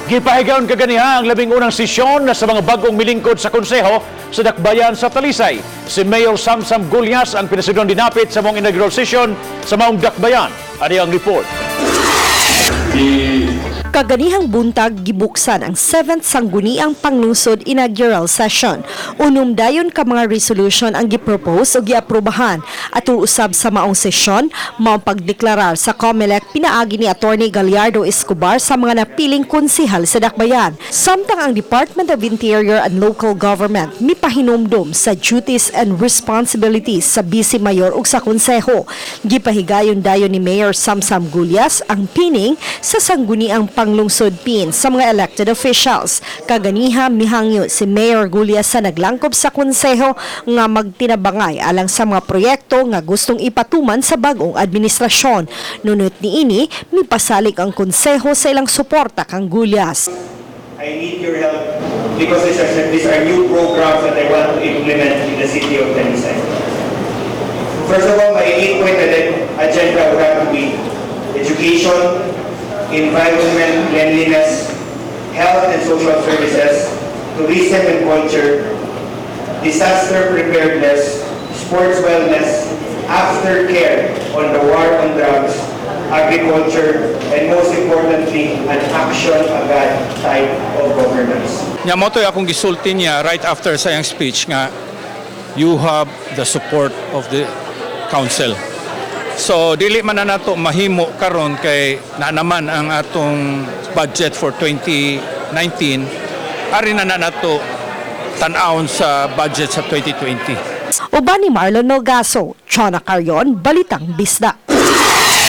Gipahigayon kaganiha ang 11 unang sesyon sa mga bagong milingkod sa konseho sa Dakbayan sa Talisay. Si Mayor Samsam Gullas ang pinasudong dinapit sa maong inaugural session sa maong Dakbayan. Ani ang report. Kaganihang buntag, gibuksan ang 7th Sangguniang Panglungsod inaugural session. 6 dayon ka mga resolution ang gipropose o giaprobahan at usab sa maong sesyon, maong pagdeklarar sa COMELEC pinaagi ni Attorney Gallardo Escobar sa mga napiling konsihal sa Dakbayan. Samtang ang Department of Interior and Local Government mipahinumdom sa duties and responsibilities sa Vice Mayor ug sa konseho. Gipahigayon dayon ni Mayor Samsam Gullas ang pining sa Sangguniang Panglungsod pin sa mga elected officials. Kaganiha, mihangyo si Mayor Gullas sa naglangkob sa konseho nga magtinabangay alang sa mga proyekto nga gustong ipatuman sa bagong administrasyon. Nunot niini, mipasalig ang konseho sa ilang suporta kang Gullas. I need your help because these are new programs that I want to implement in the city of Talisay. First of all, my eight-point agenda would have to be education, environment, cleanliness, health and social services, tourism and culture, disaster preparedness, sports wellness, aftercare on the war on drugs, agriculture, and most importantly, an action agad type of governance. Nya mao to'y akong gisulti niya right after sa iyang speech nga you have the support of the council. So dili man na nato mahimo karon kay na naman ang atong budget for 2019, ari na na nato tan-awon sa budget sa 2020. Uban ni Marlon Melgaso, Chona Carion, Balitang Bisdak.